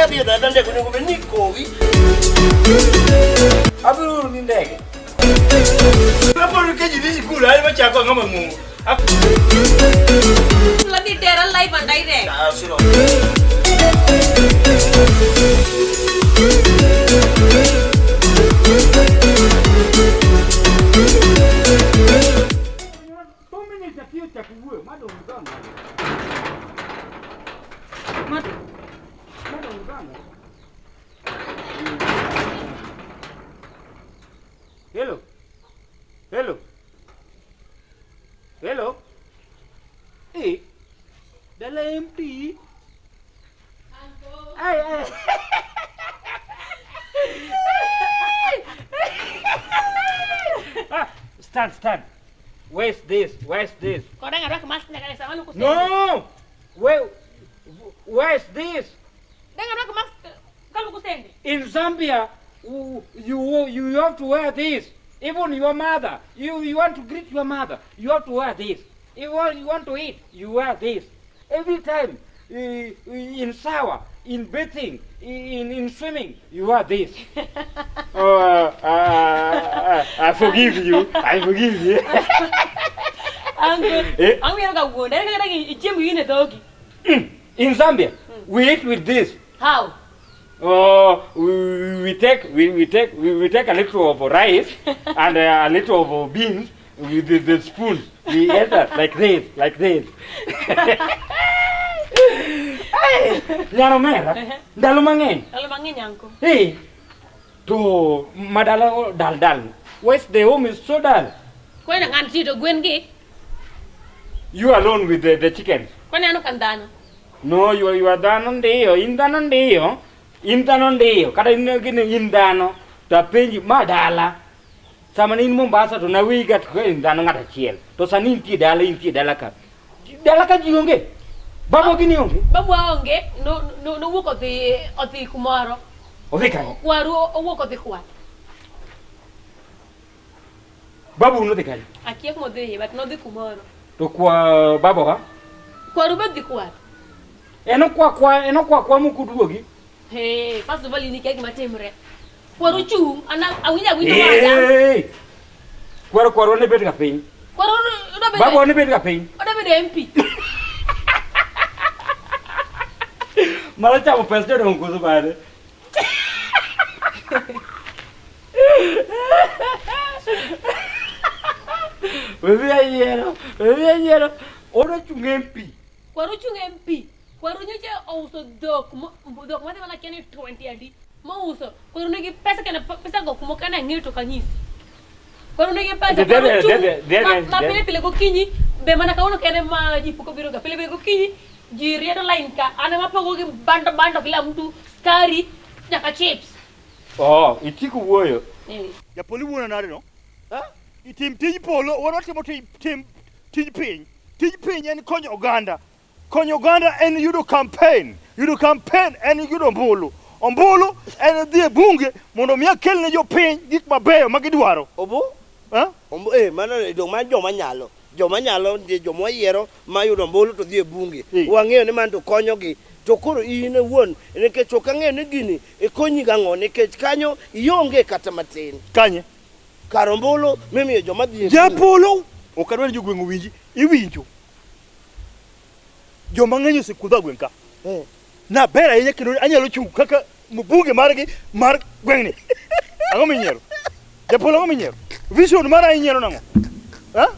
Kadhi e dada ndege onego bed ni ikowi. Abiro oro ni ndege. Kaponi ka ji dhi sikul, an machako ang'o mang'ongo. Ladhi tera live and direct. Ah, siro. Hello. Hello. Hello. Eh. Dala empty. Ay, ay. Ah, stand, stand. Where's this? Where's this? Kod ang arwak mask nyaka e sama luko No! Where, where's this? Dang arwak mask kaluko sende. In Zambia, you have to wear this. Even your mother, you want to greet your mother, you have to wear this. If you want to eat, you wear this. Every time, in shower, in bathing, in swimming, you wear this. I forgive you. I forgive you. Uncle, Eh? ang wiero ga wuonda. Ere kaka dang ichiemo in e dhogi. In Zambia, we eat with this. How? Oh, we take a little of rice and a little of beans with the spoon. We eat that like this, like this. Hey, nyano mera, ndalo mang'eny. Ndalo mang'eny uncle. Hey, to madala dal dal. Where's the home is so dull. Kwena ng'an tito gwen gi. You alone with the chickens. Kwena ano kan dhano. No, you are dhano ndiyo, in dhano ndiyo, in dhano ndiyo, kata in gini in dhano, to apenji ma dala. Sama ne in Mombasa to naweyi ga to in dhano ng'ato achiel. To sani intie dala, intie dala ka. Dala ka ji onge. Baba gini onge. Babu onge, no no nowuok odhi kumoro. Odhi kanye? Kwaru owuok odhi kwath. Babu nodhi kanye? Akia kuma odhiye, but nodhi kumoro. To kwa baba wa? Kwaru be odhi kwath. En okwa kwa, en okwa kwa mokoduogi. Hey, first of all in ikia gima timre. Kwaru chung', an awinjo awinjo wacha. Hey! Kwaru kwaru ne bet ga piny. Kwaru odwa bedo Baba ne bet ga piny. odwa bedo MP. Mara chamo pes jodongo koso bade. Wewe ayiero, wewe ayiero. Odwa chung' MP. Kwaru chung' MP. Kwaru nyocha ouso dhok, dhok madhi mana kia ni 20 adi. Mouso. Kwaru nigi pesa kena pesa go kumoko kana ng'eyo to kanyisi. Kwaru nigi pesa. Kwaru chung' ma pile pile gokinyi be mana kawuono kende ma ji pok obiro ga. Pile pile gokinyi ji riedo line ka. An ema pogo gi bando bando kila mtu skari nyaka chips. Oh, itiko wuoyo. Japolo iwuono nade no? Itim tij polo, wan watimo tim tij piny. Tij piny en konyo oganda. Konyo oganda en yudo campaign. Yudo campaign en yudo ombulu. Ombulu en dhi e bunge mondo mi akel ne jopiny gik mabeyo ma gidwaro. Obo? Ha? Ombo, mano dong' mar joma nyalo. Joma nyalo nitie joma wayiero ma yudo ombulu to dhi e bunge. Wang'eyo ni mano to konyogi. To koro in owuon nikech ok ang'eyo ni gini ikonyi gang'o nikech kanyo ionge kata matin. Kanye? Kar ombulu mimiyo joma dhi e bunge. Japolo! Ok adwar ni jogweng' owinji. Iwinjo. Joma ng'eny osekudho a gweng' ka. Naber ahinya kendo anyalo chung' kaka mbunge margi mar gweng'ni. Ang'o minyiero? Japolo ang'o minyiero? Vision mara inyiero nang'o? Ha?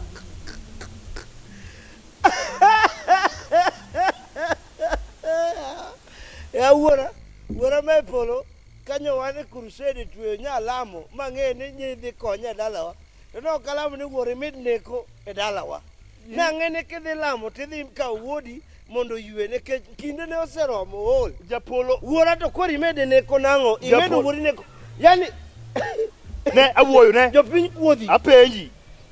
Ya wuora, wuora ma e polo, kanyo wan e crusade tweyo nyalamo mang'e ni nyidhi konya e dalawa. To ne ok alamo ni wuoro imid neko e dalawa. Nang'e ni kidhi lamo tidhi kawo wuodi mondo oywe nikech kinde ne oseromo ool. Japolo. Wuora to koro imede neko nang'o? Imedo Japolo. wuodi neko. Yani Ne awuoyo ne. Jopiny kuodhi. Apenji.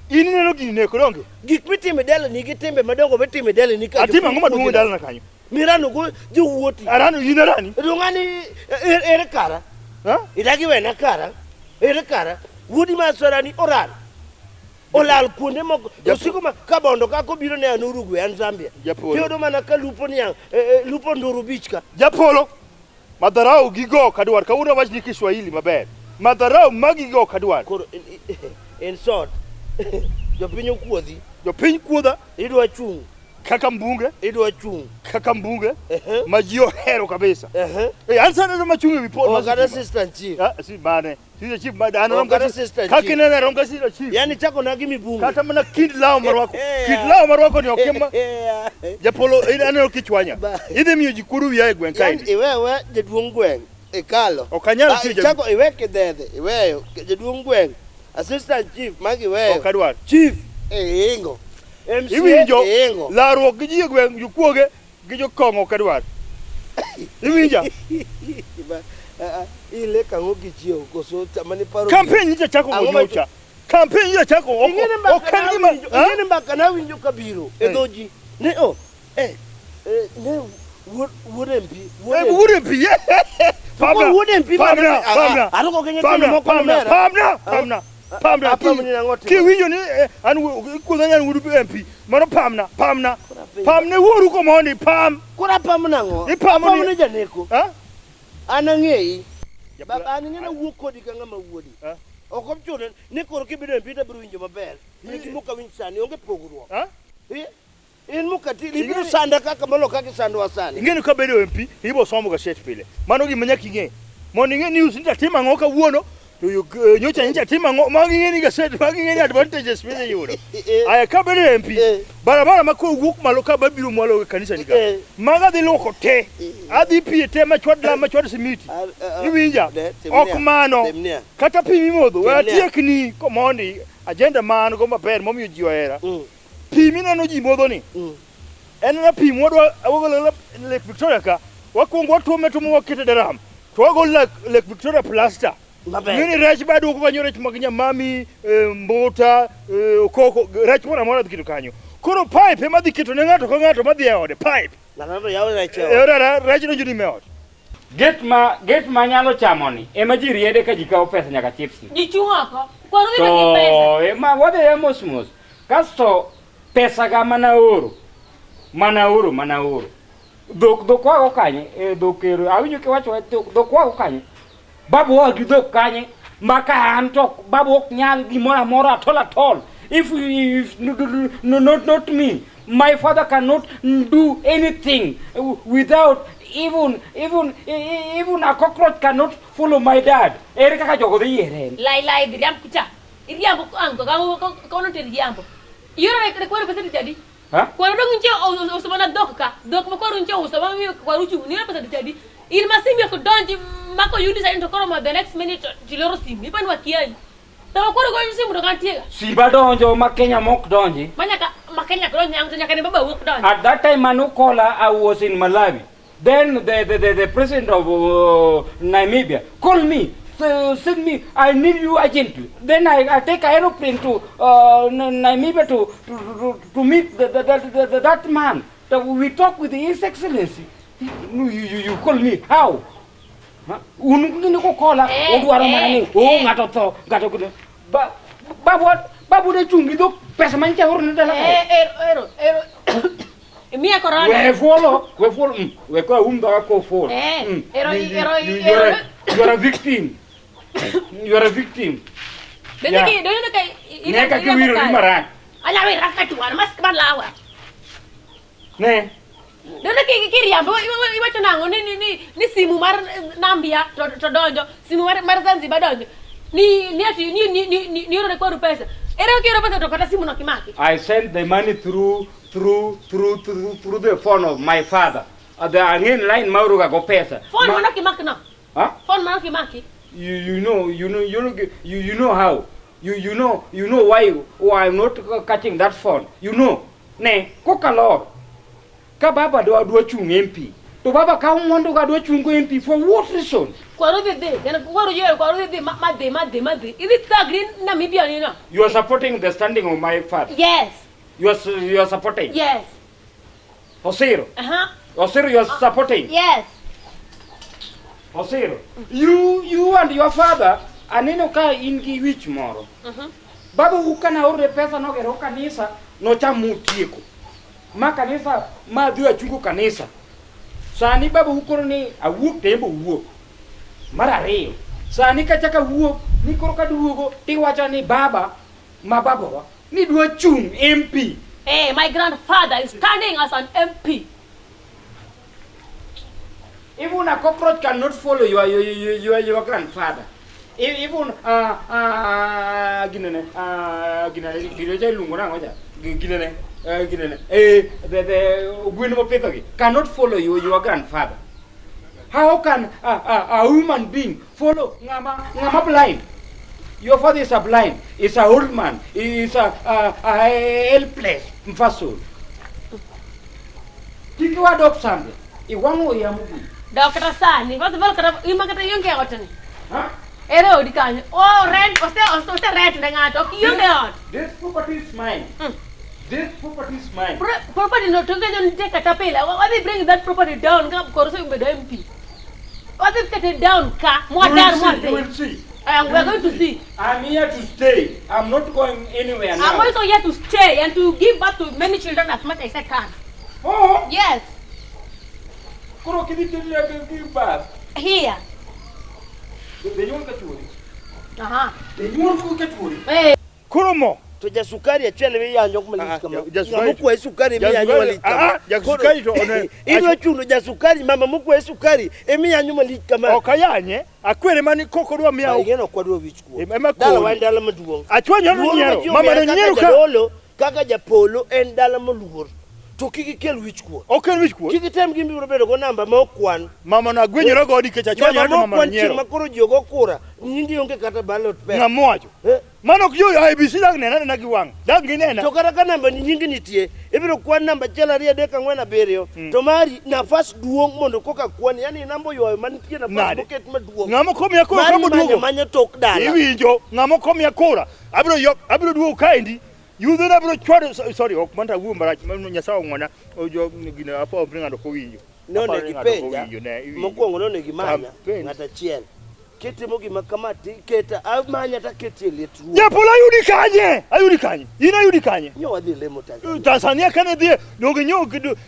In ineno gini neko donge? Gik mitimo e dalani gi timbe madongo mitimo e dalani ka. Atimo ang'o maduong' e dalana kanyo? Mirano go jowuoti. Arano in arani? Dong'ani ere kara? Idagi wena kara? Ere kara? Wuodi ma aswarani oral. Olal kuonde moko. Osiko ma kabondo ka kobiro ne an Uruguay an Zambia. Japolo. Tiyudo mana ka lupo niang' lupo Nduru Beach ka. Japolo. Madharau gigo ok adwar. Kawuono awachni Kiswahili maber. Madharau magigo ok adwar. Koro in short, jopiny okuodhi. Jopiny kuodha. Idwa chung'. Kaka mbunge. Idwa chung'. Kaka mbunge. Ma ji ohero kabisa. Eh, an sani ema achung' e wi pol. Oh, kata sister chief. Ah, si mane. Sister chief ma an rom kata sister chief. Kaka inena rom ka sister chief. Yani chako na gi mibunge. Kata mana kind law marwako. Kit law marwako ni ok ema. Japolo aneno kichwanya. Idhi miyo ji kuodo wiya e gweng' kae. Yani iwewe jaduong' gweng' ikalo. Ok anyal tiyo. Ichako iwe kidhedhe iweyo jaduong' gweng'. Assistant chief magi iweyo. Ok adwar. Chief iingo. MCA Iwinjo iingo. larruok gi ji e gweng' jokuoge gi jokong'o ok adwar. Iwinja? Ile kang'o gi chiewo koso sama niparo Campaign nyicha chako Ang'o ma- nyocha. Campaign nyicha chako ok Ing'e ni mbaka ok en gima ing'e ni mbaka nawinjo kabiro e dho ji ni o eh ne wuod wuod MP Eh, wuod MP Pamna wuod MP Pamna Pamna Aruko gi nyithindo Pamna moko Pamna omera. Pamna Pamna Pamna Apamni nang'o timo? Kiwinjo ni an kuodha ni an wuod MP mano Pamna Pamna Pamne wuoru komondi pam Koro apam nang'o? Ipamo Apam ni janeko. An ang'eyi. Baba an ing'e nawuok kodi ka ng'ama wuodi. Ok ochuno ni koro kibedo MP to abiro winjo maber. In gi muka winj sani onge pogruok. In muka ti ibiro sanda kaka molo kaka isandowa sani. Ing'e ni kabedo MP ibo somo gaset pile. Mano gima nyaka ing'e. Mondo ing'e news ni tatimo ang'o kawuono to nyocha nyocha timo ang'o magi ing'e ni gaset magi ing'e ni advantages midhi yudo. Aya kabedo MP barabara ma kowuok malo ka babiro mwalo e kanisa ni ka. Maga adhi luoko te. Adhi pie te machwad lam machwad simiti. Iwinja? Ok mano. Kata pi mimodho we atiekni komondi agenda ma an go maber momiyo ji ohera. Pi mineno ji modho ni. En na pi mwadwa wagolo Lake Victoria ka wakwongo watuome tuomo wakete daram to wagolo Lake Victoria plaster. Ng'eni rech ba duoko kanyo rech mag nyamami, mbuta, okoko, rech moro amora dhi keto kanyo. Koro pipe ema dhi keto ne ng'ato ka ng'ato madhi e ode, pipe. Ng'ato yawo rech e ot. Rech donjo ni e ot. Gate ma gate ma nyalo chamo ni ema ji riede ka ji kawo pesa nyaka chips ni. Ji chung' oko. Kwaru dhi gi pesa. To ema wadhi e mos mos. Kasto pesa ga mana oro. Mana oro, mana oro. Dhok dhok wago kanye? E dhok ero awinjo kiwacho wach dhok dhok wago kanye? Babu oa gi dhok kanye? Ma ka an to babu ok nyal gimoro amora at all at all. If, if no, no, no, not, not me, my father cannot do anything without even even even a cockroach cannot follow my dad. Ere kaka jogo dhi yiere en? Lai lai dhi riamb kucha. Iriambo ango ka kono to iriambo. Ioro ne kwaru pesa tich adi? Ha? Kwaru dong nche ouso mana dhok ka. Dhok ma kwaru nche ouso ma miyo kwaru chung'. Nioro pesa tich adi? In ma simi ok donji mako yudi sani to koro ma the next minute to iloro simu. Ipani wakiayi. Sama kwaru goyo simu to kantiega. Simba donjo ma Kenya mok donji. Ma nyaka ma Kenya ok donji ang' to nyaka ne baba wuok donji. At that time Manukola, I was in Malawi. Then the president of Namibia called me, so send me, I need you urgently. Then I take an aeroplane to Namibia to meet that man. So we talk with His Excellency. You call me, how? Un ngini ko kola, odwaro mana ni, oh ng'ato tho, ng'ato kuno. Babu babu ne chung' gi dhok pesa manyicha oro ne dala kae. Ero, ero, ero. Miya korona. We fuolo, we fuolo, we ko um dhoga ko fuolo. Ero, ero, ero. You are a victim. You are a victim. Donge donge ka Ne ka kiwiro ni marach. Anya wira ka tuan mas ka lawa. Ne. Donge ki kiriambo iwacho nang'o ni ni ni simu mar Nambia to donjo, simu mar Zanzibar donjo. Ni ni ati ni ni ni ni oro ne kwaru pesa. Ere kioro pesa to kata simu no kimaki. I sent the money through the phone of my father. The angin line mauro go pesa. Phone mano kimaki no. Huh? Phone mano kimaki. You know how. You know why I'm not catching that phone. You know. Ne kokalor. Ka baba dwa chung MP. To baba ka mwandu ga dwa chungo MP for what reason? Kwaru dhi, kwaru yero, kwaru dhi ma dhi ma dhi ma dhi. Idhi thagri Namibia ni no. You are supporting the standing of my father. Yes. You are supporting. Yes. Osiro. Uh-huh. Osiro, you are supporting. Yes. Osiro. You and your father aneno ka in gi wich moro. Baba ukana ore pesa no gero kanisa no chamu tieko. Ma kanisa ma dhi achungo kanisa. Sani baba ukoro ni awuok to embe owuok. Mar ariyo, sani kachako awuok ni koro kaduogo tiwacho ni baba ma babawa ni dwa chung' MP. Hey, my grandfather is standing as an MP. Even a cockroach cannot follow your grandfather. Even ginene ginene gino cha iluongo nang'o cha? Ginene ginene the gwen mopidhogi cannot follow your grandfather. How can a human being follow ng'ama ng'ama blind? Your father is a blind, is a old man, he is a helpless person. Kik wadok sambe, iwang'o yamo gi. Dok kata sani, first of all kata ima kata ionge ot ni. Huh? Ere odi kanyo. Oh, rent, ose rent ne ng'ato, ok ionge ot. This property is mine. This property is mine. Property no to ngejo nitie kata pile. Wadhi bring that property down ka koro osebedo MP. Wadhi kete down ka, You will mwadar see, mwadhi. you will see. And we are going to see. I'm here to stay. I'm not going anywhere now. I'm also here to stay and to give birth to many children as much as I can. Oh, Yes, koro kidhi to give birth. here. Be nyuol ka chuori. Aha. Be nyuol ka chuori. Hey. Koro mo. To jasukari achiel miyanyo malich Ah, kama. jasukari- Ng'ama okwayi sukari miyanyo Jasukari- malich kama. ah, ah, jasukari to one- Idwa chuno jasukari mama mokwayi sukari emiyanyo malich kama. Ok ayanye, akwere mani kok odwa miya. Ba, ing'e ni ok wadwa wich kuot. Ema Dala koni. wa en dala maduong'. Achwanyora Luoro ma nyiero, ji mama omiya no kaka nyiero ka. jadolo, kaka japolo en dala moluor. To kik ikel wich kuot. Ok en wich kuot. Kik item gima ibiro bedo go namba ma okwan. Mama no agwenyora go nikech achwanyora Namba to ma mama no okwan chieng' nyiero. ma koro ji ogo kura, nyingi onge kata ballot paper. Ng'ama owacho. Eh? Mano ok jo IEBC dag nena nena gi wang'. Dag ginena. To kata ka namba ni nyingi nitie, ibiro kwan namba 1 2 3 4 7 to mari nafas duong' mondo koka kwan, yani namba oywayo mantie nafas Nade? moket maduong'. Ng'ama ok omiya kura Mari kama manyo duogo. manya tok dala. Iwinjo, ng'ama ok omiya kura. Abiro yok, abiro duogo kaendi. Yudhona abiro chwado, sorry, ok manta awuo marach, mano Nyasaye ong'wona, ojo gino apo ni ng'ato ok owinjo. Ne Aparo onego ni ng'ato ok ipenja, owinjo, ne, iwinjo. mokwongo ne onego imanya Campaign. ng'at achiel. Kitimo gima kama tiketa, amanya taketi e liet ruoth. Japolo ayudi kanye? Ayudi kanye? In ayudi kanye? Nyo wadhi lemo Tanzania. Tanzania kane dhiye, donge nyo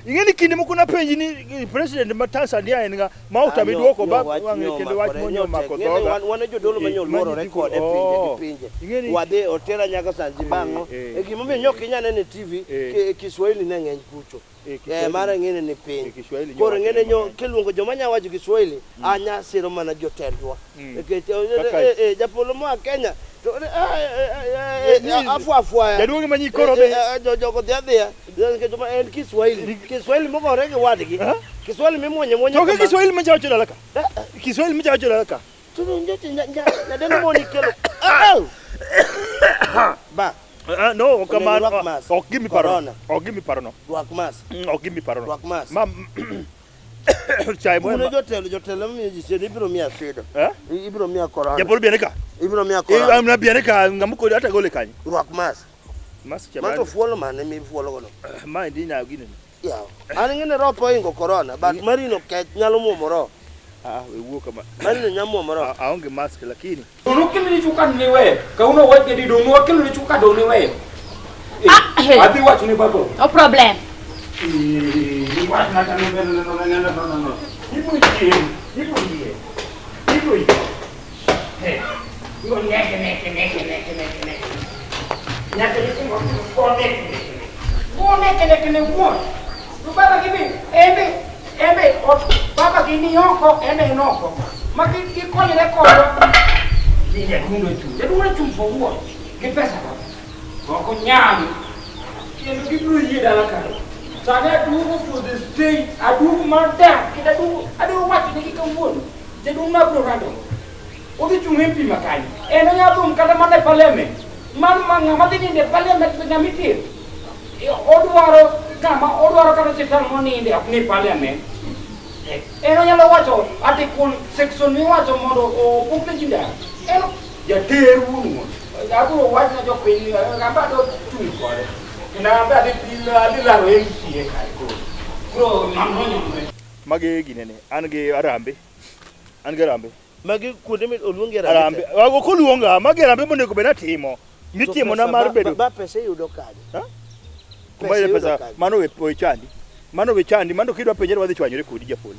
ing'e ni kinde moko napenji ni president ma Tanzania en ng'a ma otami Ah, duoko nyo ba wach wang'e nyo kendo wach omakore, monyo nyo tek. omako Ng'e ni dhoga. wan e jodolo ma Eh, nyo luorore ma kode pinje gi oh, pinje. ing'e ni- Wadhi otera nyaka Zanzibar ang'o. Eh, E gimomiyo nyo ok inyal neno e TV, Eh. Kiswahili ne ng'eny kucho. Eh, Kiswahili- Eh, mara ng'ene ni piny. Eh, Kiswahili nyo Koro wacho ng'ene ni nyo mang'eny. kiluongo joma nya wacho Kiswahili, anya siro mana jotendwa. Nikech Kaka- japolo moa Kenya to Ni- afwa afwaya. Jaduong' ema nyikoro be. Jogo dhi adhiya nikech ma en Kiswahili. Kiswahili mogore gi wadgi. Eh? Kiswahili mimuonyo muonya To ke kama. Kiswahili ma chawacho dala ka. Kiswahili ma chawacho dala ka. To njoche nyadendo moni kelo. Au! Ba, Ah, no, ok Onego kamano. irwak mask. Ok gimi paro. Corona. Ok gimi paro no. rwak mask. Ok gimi paro no. Rwak mask. Ma chai mo. Kuno jotelo jotelo mamiyo ji sida ibiro miya sida. Eh? Ibiro miya corona. Japolo biene ka. Ibiro miya Eh, corona. amna biene ka ng'ama kodi ata gole kanyo. Rwak mask. Mask cha. Mato fuolo mane mifuolo gono. Ma endi nya gine. Yawa. An ng'ene roho oingo corona but marino kech nyalo muomo roho. Ah, we wuo kama. Marino nyalo muomo roho. Ah, Aonge mask lakini. Donokelo ni chuka ni weyo. Kawuono wach gedi dong wakelo ni chuka dong ni weyo. Ah, eh. Adhi wacho ne baba. No problem. Eh, wach na no no no no no no no no. Ibiro yie, ibiro yie. Ibiro yie. Eh. Ibiro neke neke neke neke neke neke. Nyaka ni kungo go neke neke. Go neke neke ne wuon. To baba gi bi embe embe ot baba gi ni oko embe en oko. Ma gi gikonyre kodwa. Ni jaduong' ochung'. Jaduong' ochung' for what? Gi pesa go. Ok onyal. Kendo gibiro yie dala kae. Sani aduogo for the state, aduogo mar dak, kendo aduogo, adwaro wacho negi kawuono. Jaduong' ma abiro rado. Odhi chung' MP ma kanyo. En onya thum kata mana e parliament. Mano ma ng'ama dhi nindo e parliament to ng'ama itero. Odwaro kama odwaro kata osiptal moninde ok ni parliament. En onyalo wacho article section miwacho mondo opog ne ji ndara. En jater wuon wuon. Abiro wach ne jopiny amba adwa chung' kode. Kendo ambe adhi laro MCA kae koro. Koro nonro nyonre. Magi ginene. An gi Arambe. An gi Arambe. Magi kuonde mi oluongi Arambe. Arambe. Ok oluonga, magi Arambe monego bed atimo. Mitimo na mar bedo. Ba pesa iyudo kanye? Ha? Pesa Kuma iyudo pesa kanye? mano we we chandi. Mano we chandi, mano kidwa penjere wadhi chwanyore kodi japolo.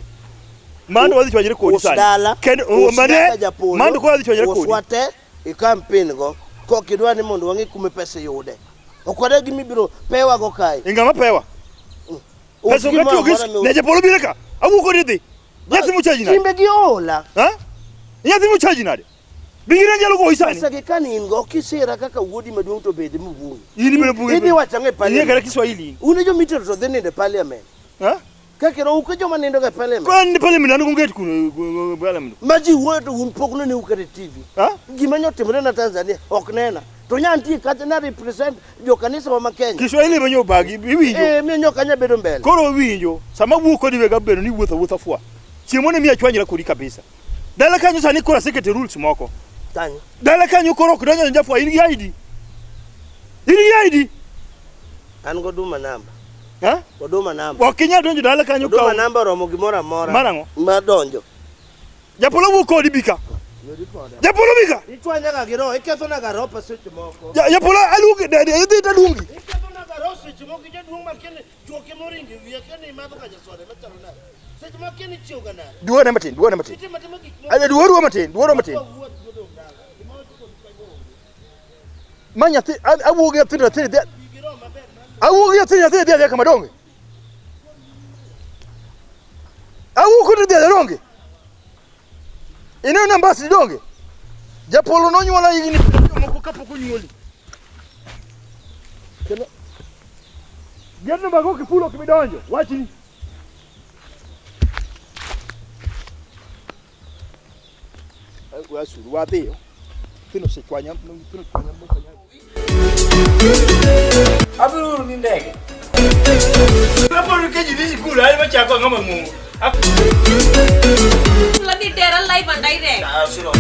Mano wadhi chwanyore kodi Us sani. dala, Kendo us mane nyaka japolo, mano koro wadhi chwanyore kodi. uswa te i campaign go kok idwa ni mondo wang'e kuma pesa yude. Ok wadwa gima ibiro pewago kae. Ingama pewa. Us Pesa gimoro okatiyo gi amora miuso. ne japolo biro ka. Awuok kodi dhi. Nyathi muchaji nade? Timbe gi ola. Ha? Nyathi muchaji nade? Bingire nyalo goyi sani. Pesa gi ka ni in go kisira kaka wuodi maduong' to bed mubunge. In ibedo bunge. Idhi wacho ang'o e Ing'e parliament? kata Kiswahili. Un e joma itero to dhi nindo e parliament. Ha? Kaka uke joma nindo ga e parliament. Koro ni parliament an gonget kuno parliament. Ma ji wuoyo to un pok noneu kata e TV. Ha? Gima nyotimore na Tanzania ok nena. To nya nitie kacha na represent jo kanisa wa ma Kenya. Kiswahili manyo bagi iwinjo. Eh, miyo nyoka nya bedo mbele. Koro winjo, sama wuok kodi wega bedo ni wuotho wuotha fwa. Chiemo ne miya chwanyra kodi kabisa. Dala kanyo sani koro asekete rules moko. Kanyo. Dala kanyo koro ok donjo jafwa in gi ID. In gi ID. An goduma namba. Ha? Oduma namba. Ok inyal donjo dala kanyo Oduma ka. namba oromo gimoro amora. Mar ang'o? Mar donjo. Japolo wuok kodi bika. Yudi koda. Japolo bika. Ichwanya ga gi roho, iketho na ga roho pa seche moko. Japolo aluongi, idhi taluongi. Iketho na ga roho seche moko jaduong' ma kene chuoke moringo e wiya kene imadho ga jasoda machalo nade. Seche moko kene ichiew ga nade. Duogo matin, duogo matin. Itimo atima gik moko. Aye duogo matin, duogo matin. Wawuoth godong' dala. Gima wacho kod kanyo onge. Ma nyathi awuok gi nyathi nyathi dhi Bi gi roho maber mar awuok gi nyathi nyathi dhi adhiya kama donge. Awuok kodi dhi adhiya donge. Ineno nambas ni donge. Japolo nonyuola higni piero moko kapok onyuoli. Kendo Geno mago kifulo ok bidonjo, wachni. Wasuru wadhiyo. Nyithindo osechwanya, nyithindo ochwanya mochwanya. Abiro oro ni ndege. Kaponi ka ji dhi sikul, an machako ang'o mang'ongo. Ladhi tera live and direct. Ah, siro.